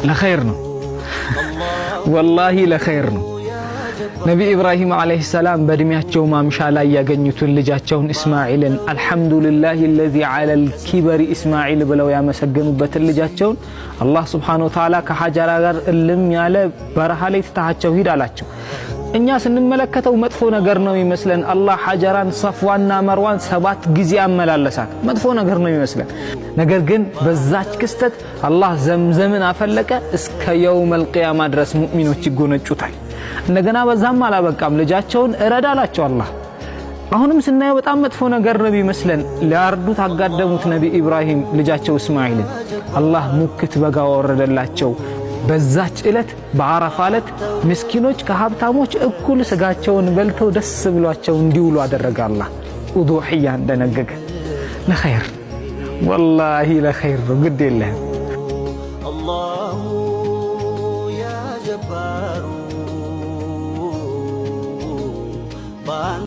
ለኸይር ነው፣ ወላሂ ለኸይር ነው። ነቢ ኢብራሂም ዓለይሂ ሰላም በእድሜያቸው ማምሻ ላይ ያገኙትን ልጃቸውን እስማዒልን الحمد لله الذي على الكبر إسماعيل ብለው ያመሰገኑበትን ልጃቸውን አላህ سبحانه وتعالى ከሐጀራ ጋር እልም ያለ በረሃ ላይ ትታሃቸው ሂድ አላቸው። እኛ ስንመለከተው መጥፎ ነገር ነው ይመስለን። አላህ ሐጀራን ሰፍዋና መርዋን 7 ጊዜ አመላለሳት። መጥፎ ነገር ነው ይመስለን። ነገር ግን በዛች ክስተት አላህ ዘምዘምን አፈለቀ። እስከ يوم القيامة ድረስ ሙእሚኖች ይጎነጩታል። እንደገና በዛም አላበቃም። ልጃቸውን እረድ አላቸው አላህ። አሁንም ስናየው በጣም መጥፎ ነገር ነው ቢመስለን። ሊያርዱት አጋደሙት ነቢ ኢብራሂም ልጃቸው እስማዒልን። አላህ ሙክት በጋ ወረደላቸው። በዛች ዕለት በአረፋ ዕለት ምስኪኖች ከሀብታሞች እኩል ስጋቸውን በልተው ደስ ብሏቸው እንዲውሉ አደረገ አላህ። ኡዱሕያ እንደነገገ ለኸይር፣ ወላሂ ለኸይር ነው። ግድ የለህም። አላሁ ያ ጀባሩ ባንተ